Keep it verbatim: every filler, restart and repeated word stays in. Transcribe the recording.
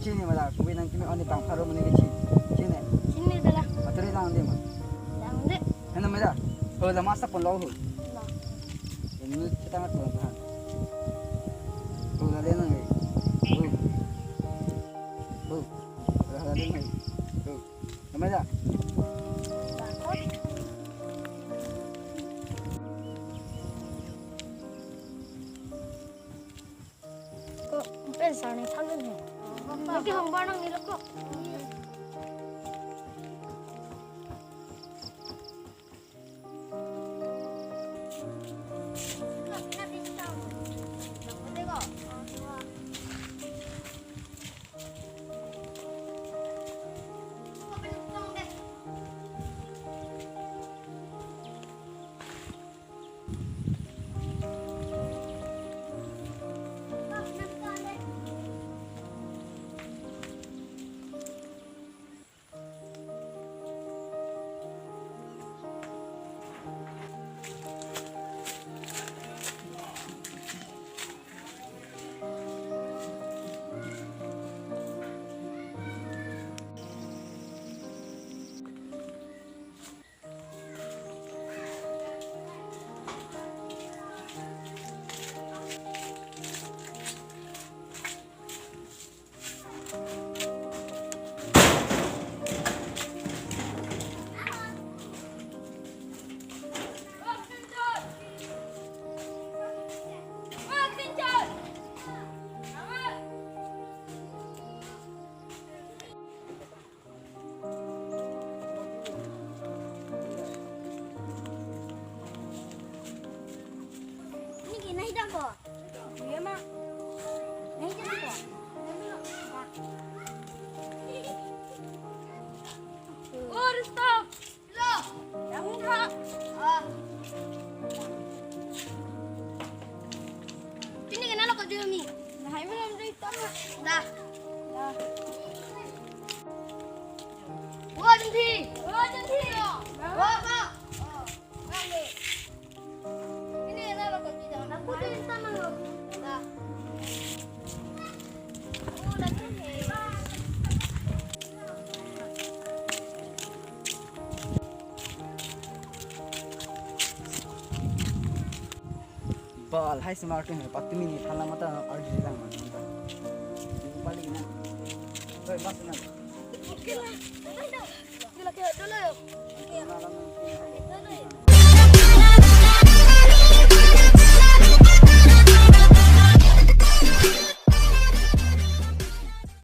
Chini mala, kubi nang kimi oni bang pharo mene kichi. Chini. Chini dala. Maturi lang di ma. Lang di. Hena mala. Ho la masa pon lo ho. Lo. Ini kita ngat tuan tuan. Ho la le nang ni. Ho. Ho. La le nang ni. Ho. Nama ya? Ko, pen sarni thalu ni. Lagi hamba nang ni loko. Ini gini aja, Bos. Iya, Mak. Ini aja, Bos. Oh, stop. Lo. Yang ini, Kak. Ah. Ini kenal lo kau dulu, Mi? Nah, ini belum cerita, Mak. Dah. Dah. Wah, Jenti. Wah, Jenti. Wah, Kak. Ini kenal lo kau dulu. Aku cerita, Mak. Dah. Bal, hai smart tu, patumi ni thala mata arju lang man. Balik na. Hoi, mas na. Oke lah. Oke lah, kayak dulu. Oke.